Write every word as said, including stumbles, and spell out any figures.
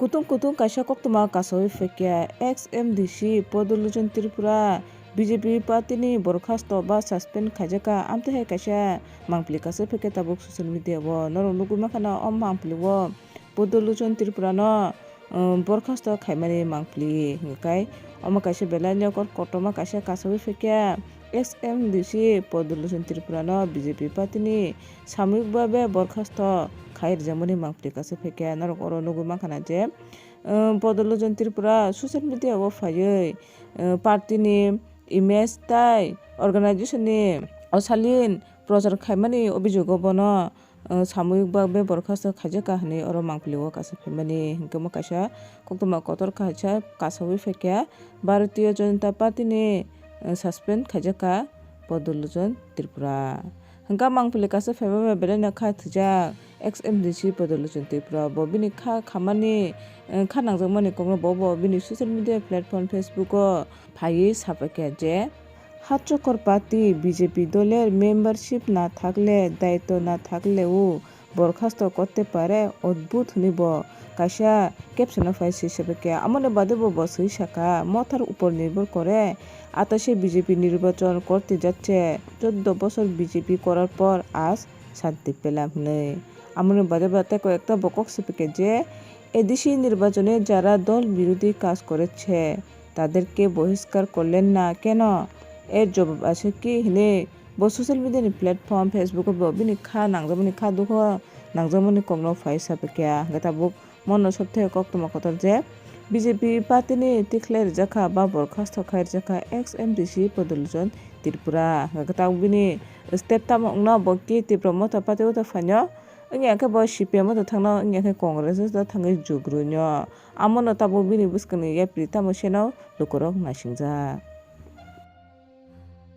Kutung kutung kaisa koktwma kasawi phaikha, ex M D C Padolochon Tripura B J P party ni borkhasto ba suspend khaijakha, amtwi hai kaisa mangpili kasawi phaikha tabuk social media o. Norok nugwi mankha na o mangpili o Padolochon Tripura no, um, borkhasto khaimani mangpili hinwi kai. Omo kaisa belai ni koktwma kaisa kasawi phaikha, ex M D C Padolochon Tripura no B J P party ni samuyuk babe borkhasto khai rwjakmani mangpili kasawi phaikha. Norok oro nugwi mankha na je, um, Padolochon Tripura social media o phaiwi, um, party ni image tai organization ni osalin prochar khaimani obhijogo bono, uh, samuyuk babe borkhasto khaijakha hinwi oro mangpili o kasawi phaimani. Hinkhe omo kaisa koktwma kotor kaisa kasawi phaikha, Bharatiya Janata Party ni, uh, suspend khaijakha Padolochon Tripura. Hinkhe mangpili kasawi phaima bai belai no kha thwijak ex M D C Padolochon Tripura. Bo bini kha khamani, uh, kha nangjakmani kokno bo, bo bini social media platform Facebook o phaiwi saphaikha je, Hachokor party B J P doler membership na thakle, daitto na thakle o borkhasto korte pare, odbhut hwnwi bo kaisa caption o phai swi saphaikha. Amoni bade bo, bo swi sakha, mothar upor nirbhor kore, আঠাশে B J P nirbachon korte jacche, চৌদ্দ বছর B J P করার পর আজ শান্তি পেলাম hwnwi. Amoni bade bo tei koi ekta bo kok saphaikha je, A D C নির্বাচনে যারা দল বিরোধী কাজ করেছে, তাদেরকে বহিষ্কার করলেন না কেন? এর জবাব আছে কি? Hwnwi bo social media ni platform Facebook o bo bini kha nangjakmani, kha dukho nangjakmani kokno phai saphaikha. Hinkhe tabuk mono sothe koktwma kotor je B J P party ni tikhlai rwjakha ba borkhasto khai rwjakha ex M D C Padolochon Tripura. Hinkhe tabuk bini step tamo wngno bo ki Tipra Motha party o ta phaino. Wngya khe bo C P M o ta thangno, wngya khe Congress o ta thangwi jugrunyo. Amono tabuk bini bwskangni yapri tamo seno lukurok naisingjak.